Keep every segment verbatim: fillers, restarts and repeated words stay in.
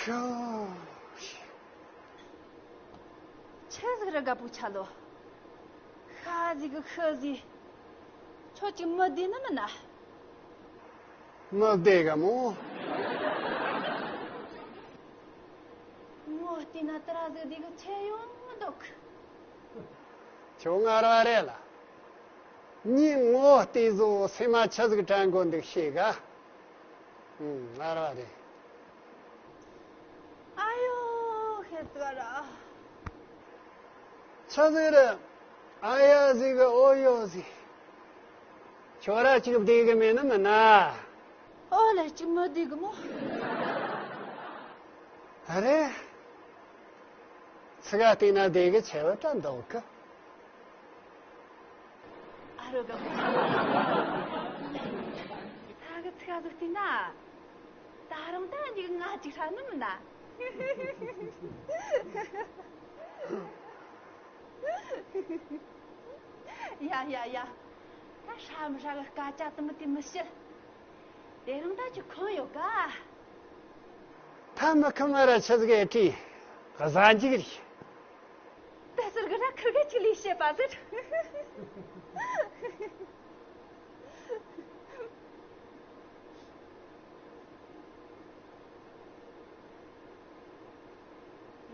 ཡོ། ཆི་ཟིག་རེད་དགའ་པོ་ཆ་ལོ། ཤ་ཟིག་གི་ཤི་ཟིག་ཁྱོད་ཀྱི་མི་བདེ་ནི་མིན་ན། མི་བདེ་ག་མོ། ངོ་བལྟས་ན་ཏི་ར་ཟིག་བདེ་གི་ཆེ་ཡོང་མི་འདུག་ཁྱོད་ངར་བ་རེད་ལ། ངའི་ངོ་བལྟས་བཟོ་སེམས་མ་ཆི་ཟིག་དྲན་གོ་འདུག་ཤེས་ག་ངར་བ་རེད། ཨ་ཡོ་ཤེས་ཟིག་ར། ཆི་ཟིག་རེད། ཨ་ཡ་ཟིག་གི་ཨོ་ཡོ་ཟིག་ཁྱོད་ར་ཅིག་བདེ་གི་མེད་ནི་མིན་ན། ཨོ་ལེ་ཅིག་མི་བདེ་གི་མོ། ཨ་རེད། ཚིག་ག་བལྟས་ན་བདེ་གི་ཆེ་བ་ད་འདུག་གི་ཨ་རོ་ག་མོ། ས་གི་ཚིག་ག་ཟིག་བལྟས་ན། ད་རུང་ད་འདི་ང་ཅིག་ཧྲ་ནི་མིན་ན། ཡ་ཡ་ཡ། ད་ཧྲ་མི་ཧྲ་གི་སྐད་ཆ་དུ་མི་དེ་མི་བཤད། དེ་རིང་ད་ཅི་ཁོམ་ཡོད་ག་ད་མི་ཁོམ་མ་ར་ཆི་ཟིག་ཨེ་ཁྲི། གཟའ་འཇིག་རེད། དེ་ཟེར་གི་ར་ཁིར་གི་ཅི་ལས་བཤད་པ་ཟེར།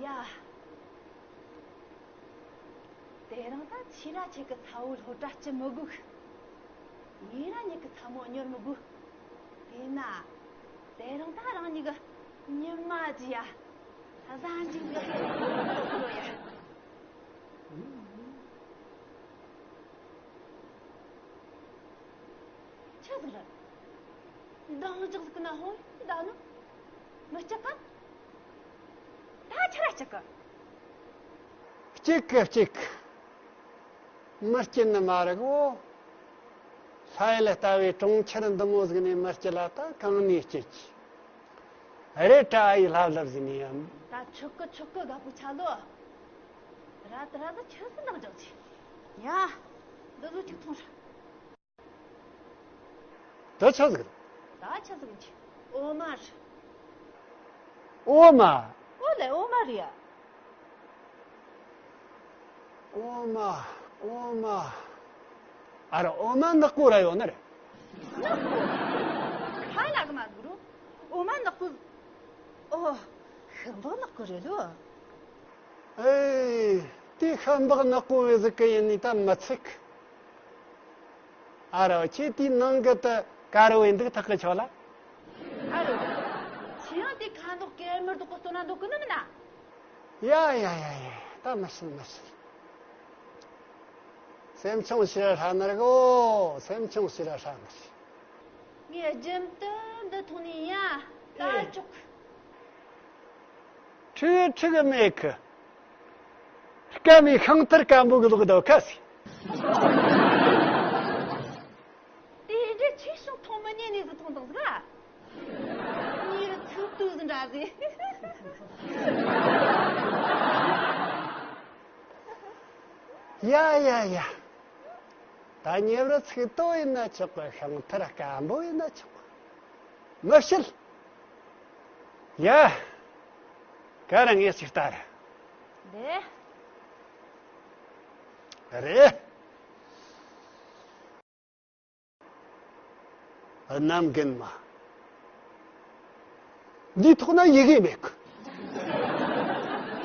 ཡ། དེ་རིང་ད་ཕྱི་ར་ཁྱེད་ཀྱི་ཚ་བོ་སློབ་གྲྭ་སྐྱེལ་མི་དགོས། ཉིན་ར་ཉིད་ཀྱི་ཚ་མོ་གཉོར་མི་དགོས། དེས་ན། དེ་རིང་ད་རང་ཉིད་ཀྱི་ཉི་མ་ཅི་ཡ། གཟའ་འཇིག་གི་ཡོད་ཡ། ཆི་ཟིག་རེད། འདང་རྒྱག་ཟིག་ན་ཧོ་ད་ནི། མི་སྐྱིད་ག་ད་ཆི་ར་སྐྱིད་གི་སྐྱིད་གི་སྐྱིད་གི་མི་སྐྱིད་ནི་མ་རེད་གོ། ལྷ་ཡུལ་ལྟ་བུའི་གྲོང་ཁྱེར་འདི་མོ་ཟིག་ནས་མི་སྐྱིད་ལ་ད་གང་ནས་སྐྱིད་ཀྱི། རེད་དྲ་ཨ་ཡི་ལྷབ་ལྷབ་ཟིག་ནས་ཡང་། ད་ཆོག་གི་ཆོག་གི་དགའ་པོ་ཆ་ལོ། ར་ད་ར་ད་ཆི་སི་འདང་རྒྱག་ཅི། ཡ། འདི་ཚོ་གཅིག་འཐུང་ར། ད་ཆི་ཟིག་རེད། ད་ཆི་ཟིག་མི་ཆི། འོ་མ་རེད། འོ་མ། འོ་ལེ་འོ་མ་རེད་ཡ། འོ་མ། འོ་མ། ཨ་ར་འོ་མ་ནག་པོ་ར་ཡོད་ནི་རེད། ཧ་ལ་གི་མ་གི་རུ། འོ་མ་ནག་པོ། ཨོ། ཤིང་བག་ནག་པོ་རེད་ལོ། ཨེ། དེ་ཤིང་བག་ནག་པོ་བས་ཟིག་གི་ཡིན་ནི་ད་མི་ཚིག་ཨ་རོ་ཁྱེད་དེའི་ནང་གི་དུ་དཀར་བོའི་འདུག་ཐག་གི་ཆོག་ལ། ཨ་རོ། ཁྱེད་ཡང་དེ་ཁ་མདོག་གེ་མི་མདོག་གི་སྟོན་ན་འདུག་གི་ནི་མིན་ན། ཡ་ཡ་ཡ་ཡ། ད་མི་སྲིད་མི་སྲིད། སེམས་ཆུང་ཞེ་ར་ཧྲ་ནི་རེད་གོ། སེམས་ཆུང་ཞེ་ར་ཧྲ་ནི་རེད། ངས་རྒྱུན་དུ་འདི་འཐུང་ནི་ཡ། ད་ཨེ། ཆོག་ཁྲིག་ཁྲིག་མེད་གི་སྐམ་མི་ཤིང་ཐར་སྐམ་པོ་གི་ལོག་ཟླ་ཁ་སི། དེ་འདྲ་ཆེ་ཤོག་ཐོང་མི་ཉན་ནས་ཟི་ཐོང་དང་ཟི་ག་ཉེ་རུ་ཚུགས་ཏུ་ཟི་འདྲ་ཟི། ཡ་ཡ་ཡ། ད་ཉེ་རུ་ཚུགས་ཏུ་ཡིན་ན་ཆོག་གི་ཤིང་ཐར་སྐམ་པོ་ཡིན་ན་ཆོག་གི་མི་བཤད། ཡ། ག་ར་ངས་ཅིག་ལྟ་ར། འདི། རེད། གནམ་རྒན་མ། འདི་ཐོག་ན་ཡི་གེ་མེད་གི།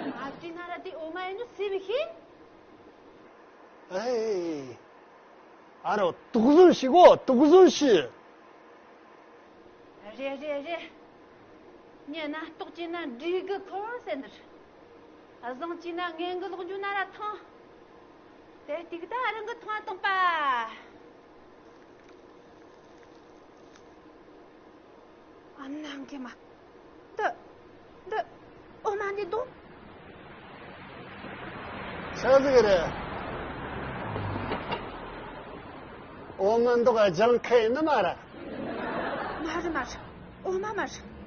མ་བྲིས་ན་ར་དེ་འོ་མ་ཡིན་ནོ་སེམས་ཤེས། ཨེ། ཨ་རོ་དུག་ཟོན་ཞིག་གོ་དུག་ཟོན་ཞིག་རེད་རེད་རེད། ཉི་ན་རྟོག་ཅེ་ན་འབྲས་གི་འཁོར་ཟེར་འདིར། བཟང་ཅེ་ན་ངན་གི་ལོག་འཇུ་ན་ར་ཐང་། དེ་ཏིག་ད་རང་གི་ཐང་བཏང་པ། ཨ་མ་ན་མཁན་མ། འདི། འདི། འོ་མ་འདི་འདུག་ཆི་ཟིག་རེད། འོ་མ་འདུག་ལྗང་ཁུ་ཡིན་ནི་མ་རེད། མ་རེད་མ་རེད། འོ་མ་མ་རེད།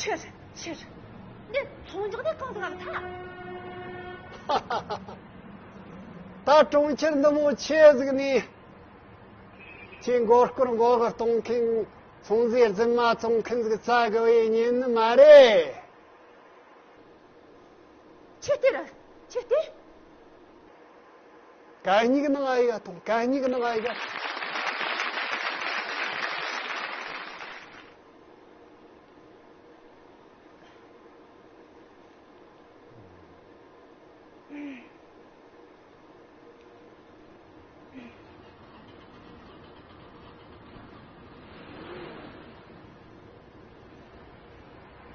ཕྱིར། ཕྱིར། འདི་ཚོང་འཇོག་ནས་གང་ཟིག་ལ་ཐ། ད་གྲོང་ཁྱེར་འདི་མོ་ཆེ་ཟིག་ནས། ཁྱེད་མགོ་སྐོར་མགོ་གི་གཏོང་མཁན། ཚོང་ཟས་རྫུན་མ་བཙོང་མཁན་ཟིག་བཙལ་དགོས་པའི་ཉིན་ནི་མ་རེད། ཆི་སྟེ་ར། ཆི་སྟེ། གད་སྙིགས་ནང་ཨ་ཡ་དང་གད་སྙིགས་ནང་ཨ་ཡ།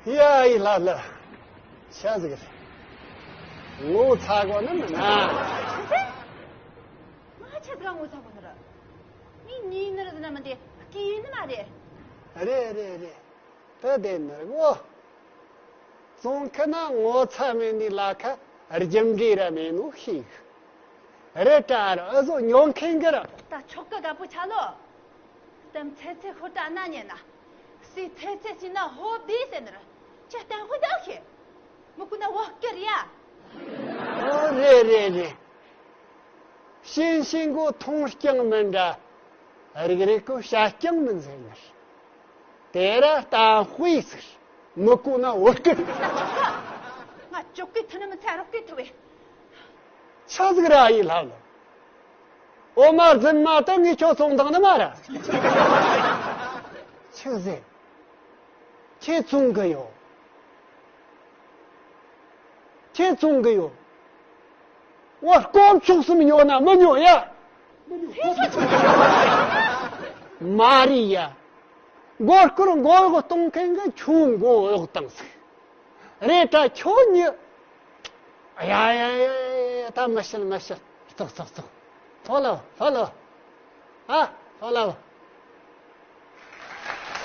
ཡ་ཡི་ལ་ལ། ཤ་ཟིག་རེད། ངོ་ཚ་གོ་ནི་མིན་ན། ང་ཆ་ཟིག་ངོ་ཚ་གོ་ནི་ར། ངའི་ཉིན་ནི་ར་ཟི་ན་མི་འདི་སྐྱིད་ནི་མ་རེད། རེད་རེད་རེད། ད་དེ་ནི་གོ། བཙོང་ཁ་ན་ངོ་ཚ་མེད་ནི་ལ་ཁ་རྒྱུ་འབྲས་ར་མེད་ནོ་ཤེས་གི། རེད་དྲ་ར་ཨ་ཟོ་ཉོ་མཁན་གི་ར། ད་ཆོག་གི་དགའ་པོ་ཆ་ལོ། གཏམ་ཚེ་ཚེ་ཤོར་དྲ་ན་ཉན་ན། སི་ཚེ་ཚེ་སི་ན་ཧོབ་དེ་ཟེར་ནི་ར། ཅི་གཏམ་ཧོ་ད་ཤེས། མི་ཀུ་ན་བོ་ཀི་ར་ཡ། ཨོ་རེད་རེད་རེད། ཤིན་ཤིན་གོ་མཐོང་རྐྱང་མིན་འདྲ། རིག་རིག་གོ་བྱ་རྐྱང་མིན་ཟེར་ནི། དེ་ར་གཏམ་དཔེ་ཟིག་མི་གོ་ན་བོ་ཀི། ང་ཅོག་གི་ཐུ་ནི་མི་ཚ་རོག་གི་ཐུ་བེ། ཆི་ཟིག་ར་ཡི་ལྷ་ལ། འོ་མ་རྫུན་མ་ད་ངས་ཁྱོད་བཙོང་བཏང་ནི་མ་ར། ཆི་ཟེར། ཁྱེད་བཙོང་གི་ཡོད། ཁྱེད་བཙོང་གི་ཡོད། འོ་དཀོན་མཆོག་གསུམ་ཉོ་ན་མི་ཉོ་ཡ། མ་རེད་ཡ། མགོ་སྐོར་མགོ་གཡོག་གཏོང་མཁན་གི་ཁྱོད་མགོ་གཡོག་བཏང་ཟིག་རེད་དྲ་ཁྱོད་ཉི། ཡ་ཡ་ཡ་ཡ་ཡ། ད་མི་བཤད་མི་བཤད། ཙོག་ཙོག་ཙོག་ལྷོ་ལ་ལྷོ་ལ། ཨ་ལྷོ་ལ།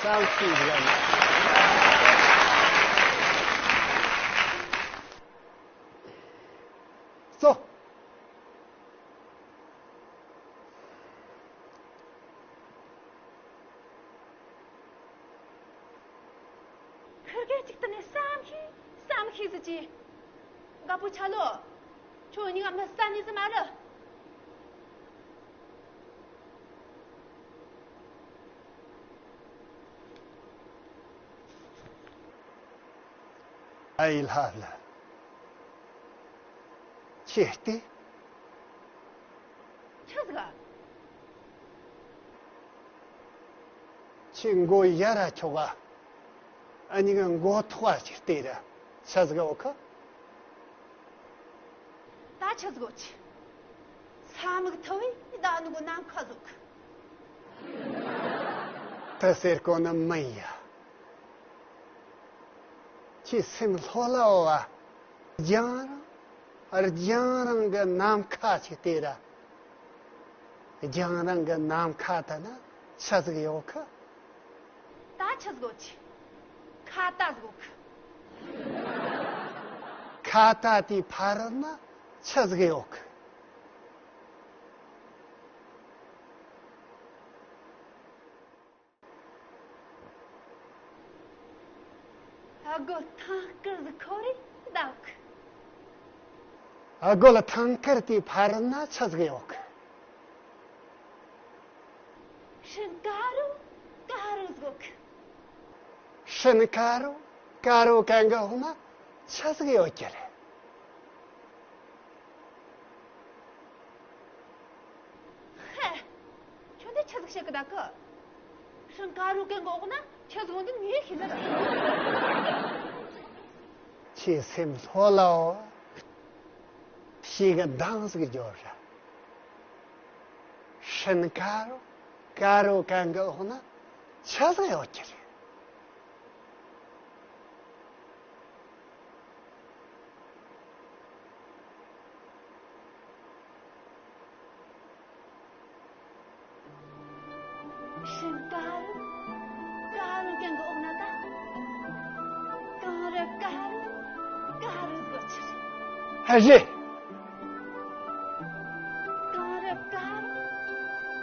བསམ་ཤེས་ཟིག་ལ་ན། ཙོ། ཁིར་གེ་གཅིག་ཏུ་ནས་བསམ་ཤེས་བསམ་ཤེས་ཟེར་གྱིས། དགའ་པོ་ཆ་ལོ། ཁྱོད་གཉིས་ཀ་མི་ས་ནི་ཟི་མ་རེད། ཨའི་ལྷ་ལ། ཁྱེད་ལྟས། ཆི་ཟིག་ག་ཁྱེད་མགོ་ཡར་ར་ཆོག་ག་ཨ་ནི་གི་མགོ་ཐོག་ཅིག་ལྟོས་ར། ཆི་ཟིག་ག་འོ་ཁ། ད་ཆི་ཟིག་གོ་ཆི། ས་མིག་ཐུ་བས་ད་ནུ་གོ་ནམ་མཁའ་ཟོག་གི། ད་ཟེར་གོ་ནི་མིན་ཡ། ཁྱེད་སེམས་ལྷོད་ལ་འོ་བ། རྒྱང་རིང་། རྒྱང་རིང་གི་ནམ་མཁའ་ཅིག་ལྟོས་ར། རྒྱང་རིང་གི་ནམ་མཁའ་དེ་ན་ཆི་ཟིག་ཡོད་གི། ད་ཆི་ཟིག་ཡོད་གི། ཁ་ཏ་ཟིག་ཡོད་གི། ཁ་ཏ་དེའི་ཕ་རོལ་ན་ཆི་ཟིག་ཡོད་གི། ཨ་གོ་ཐང་དཀར་ཟིག་ཁོ་རེ་ད་ཡོད་གི། ཨ་གོ་ལ་ཐང་དཀར་དེའི་ཕ་རོལ་ན་ཆི་ཟིག་ཡོད་གི། ཧྲིན་ཀ་རོ་ཀ་རོ་ཟིག་ཡོད་གི། ཧྲིན་ཀ་རོ་ཀ་རོ་གན་གི་འོག་ན་ཆི་ཟིག་ཡོད་གི་རེད། ཧེ། ཁྱོད་འདི་ཆི་ཟིག་བཤད་གི་ད་གི། ཧྲིན་ཀ་རོ་གན་གི་འོག་ན་ཆི་ཟིག་འོང་འདི་ངས་ཤེས་ནི་རེད། ཁྱེད་སེམས་ལྷོད་ལ་འོ། ཤེས་གི་འདང་ཟིག་རྒྱོབ་ར། ཧྲིན་ཀ་རོ་ཀ་རོ་གན་གི་འོག་ན་ཆི་ཟིག་ཡོད་གི་རེད། ཧྲིན་ཀ་རོ་ཀ་རོ་གན་གི་འོག་ན་ད། གངས་རི་ཀ་རོ་ཀ་རོ་ཟིག་ཡོད་གི་རེད། ཧ་ཞེ། གངས་རི་ཀ་རོ་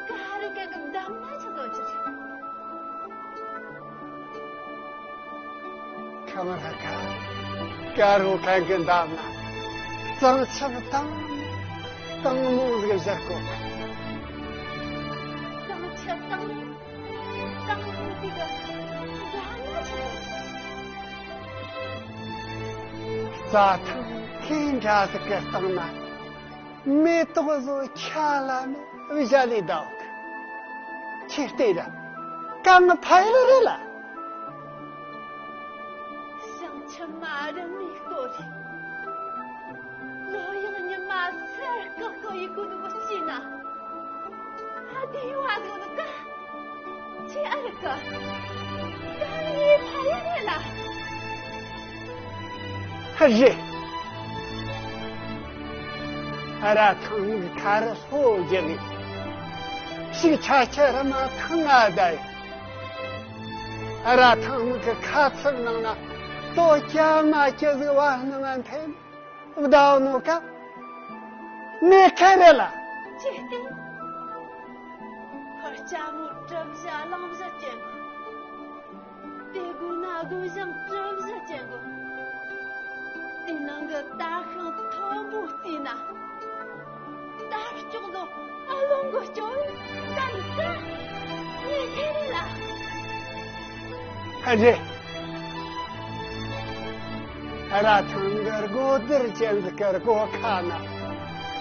ཀ་རོ་གན་གི་འདབས་ན་ཆི་ཟིག་ཡོད་གི་རེད། གངས་རི་ཀ་རོ་ཀ་རོ་གན་གི་འདབས་ན་གཙང་ཆབ་དྭངས་དྭངས་མོ་ཟིག་བཞག་གོ། གཙང་ཆབ་དྭངས་དྭངས་མོ་ཟིག་གི་ རྩྭ་ཐང་ཁྱེད་འདྲ་ཟིག་གི་སྟེང་ན་མེ་ཏོག་བཟོ་ཆ་ལ་ནི་བཞག་ལས་འདུག་ཁྱེད་ལྟོས་ར། གང་ཕ་ཡུལ་རེད་ལ། ཞིང་ཆུ་མ་རུ་མའི་སྐོར་རེད། ལོ་ཡང་ཉི་མ་སར་བཀག་བཀག་ཡི་གུ་ནུ་བྱིན་ན། ཨ་དེ་བ་གོ་ནི་ཀ་ཁྱེད་ཨ་རི་ཀ་ད་ངའི་ཕ་ཡུལ་རེད་ལ། ཧ་རེ། ཨ་ར་ཐང་གི་ཁ་རུ་ལྷོ་རྒྱུ་ནི་ཞིག་ཆ་ཆ་ར་མ་ཐང་ང་ད་ཡི། ཨ་ར་ཐང་གི་ཁ་ཚུབ་ནང་ན་ལྟོ་སྐྱ་མ་སྐྱ་ཟིག་བ་སྣང་ང་འཐེན། བདག་ནོ་ཀ་ནེ་ཁ་རེ་ལ། ཅེ་སྟེ། ཁར་ལྕགས་མོ་གྲུ་བཞི་གླང་བཞི་ཅན་གོ། དེ་དགུ་ན་དགུ་ཞིང་གྲུ་བཞི་ཅན་གོ། དེ་ནང་གི་དར་ཤིང་མཐོན་པོ་བརྩིས་ན། དར་ལྕོག་ལོ་ཨ་ལོང་གི་ལྕོག་ཀ་ནི་ཀ་ནེ་ཁ་རེ་ལ། ཧ་རེ། ཨ་ར་ཐང་གི་སྒོ་དར་ཅན་ཟིག་གི་སྒོ་ཁ་ན།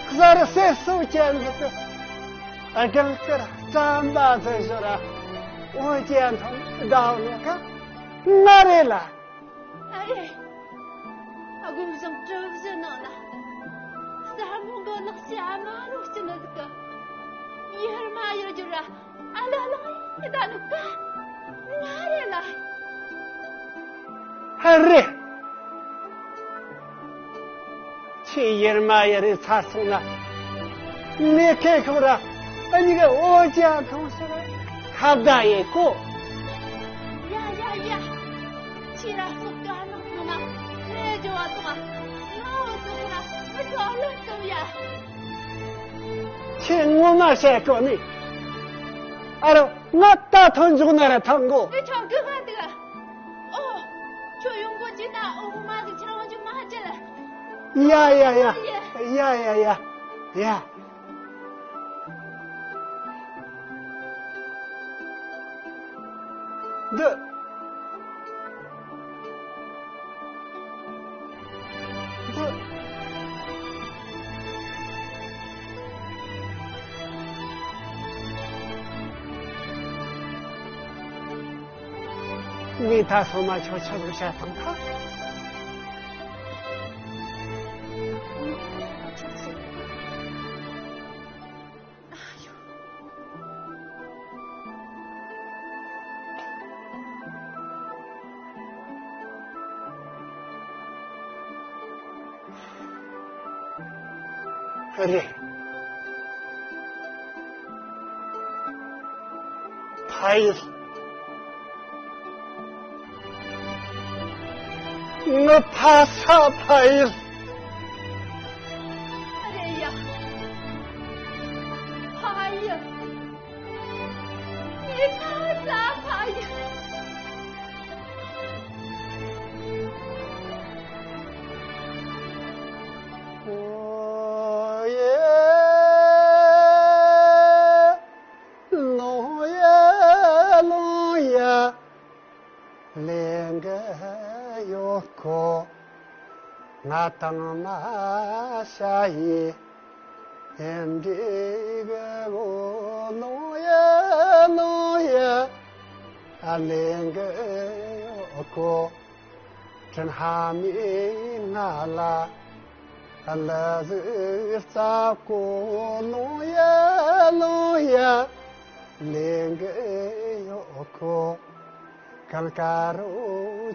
གཟར་སེར་སོ་ཅན་ཟིག་གི་སྦྲང་དཀར་སྐམ་པ་ཟིག་ཞོར་ར། འོ་ཅན་ཐང་བདག་ནོ་ཀ་ང་རེད་ལ། ཨ་རེ། ཨ་དགུ་བཞིན་གྲུ་བཞི་ནང་ན། གསར་མོ་གི་ནགས་ཤ་དམར་རོ་སྐྱི་ནི་ཟིག་གི་ཡེར་མ་ཡེར་རྒྱུ་ར། ཨ་ལ་ལ་ཡི་ད་ནི་ཀ་ང་རེད་ལ། ཧ་རེ། ཁྱེད་ཡེར་མ་ཡེར་རེ་ཚར་སོང་ན། ནེ་ཁེ་ཁོ་ར་ཨ་ནི་གི་འོ་ཅག་ཁོང་སོ་ར་ཁ་བརྡ་ཡེ་ཀོ། ཡ་ཡ་ཡ། ཁྱེད་ར་སོ་དཀར་ནག་ཚང་མ་ལས་འཇོ་བ་སོང་ང་འོ་སོ་ཁོ་ར་མི་ཁོ་ལོ་སོ་ཡ། ཁྱེད་ངོ་མ་བཤད་གོ་ནི། ཨ་རོ། ང་ད་ཐོན་འཇུག་ན་ར་ཐང་གོ། འདི་ཆོ་གི་ག་འདུག་ཨོ། ཁྱོད་ཡོང་གོ་ཅི་ན་ཨོ་མ་གི་ཁྱེད་རང་འཇུག་མ་ཅི་ལ། ཡ་ཡ་ཡ། ཡ་ཡ་ཡ། ཡ། འདི། ངས་ད་སོ་མ་ཆོག་ཆོག་ཟིག་བྱ་ཐང་ཐ། རེད། ཕ་ཡུལ། ངའི་ཕ་ས་ཕ་ཡུལ། རེད་ཡ། ཕ་ཡུལ། ངའི་ཕ་ས་ཕ་ཡུལ། ཨོ་ཡེ། ལོང་ཡ་ལོང་ཡ་ལེན་གི་ཡོད་ཁོ། ང་དང་མ་ཤ་ཡི་ཨེ་འདྲེ་གི་འོ། ལོང་ཡ་ལོང་ཡ་ལེན་གི་ཡོད་ཁོ། དྲིན་ཧ་མའི་ང་ལ་ལ་ཟིག་རྩ་གོ། ལོང་ཡ་ལོང་ཡ་ལེན་གི་ཡོད་ཁོ། གང་ཀ་རུ་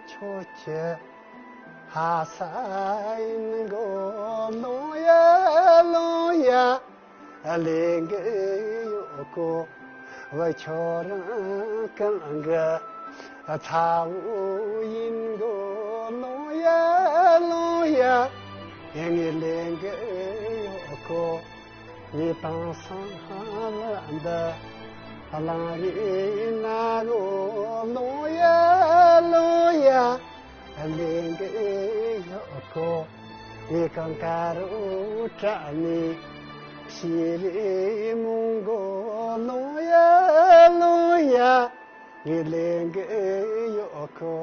ཁྱོད་ཀྱི་ཧ་ས་ཡིན་གོ། ལོང་ཡ་ལོང་ཡ་ལེན་གི་ཡོད་གོ། བུ་ཁྱོད་རང་གང་གི་ཚ་བོ་ཡིན་གོ། ལོང་ཡ་ལོང་ཡ་ངས་ལེན་གི་ཡོད་གོ། ངས་དེང་སང་འདི་གླིང་རིག་ན་གོ། ལོང་ཡ་ལོང་ཡ་ལེན་གི་ཡོད་གོ། ངས་གང་ཀ་རུ་བཀྲ་ནས་ཤེས་རེ་མོང་གོ། ལོང་ཡ་ལོང་ཡ་ངས་ལེན་གི་ཡོད་གོ།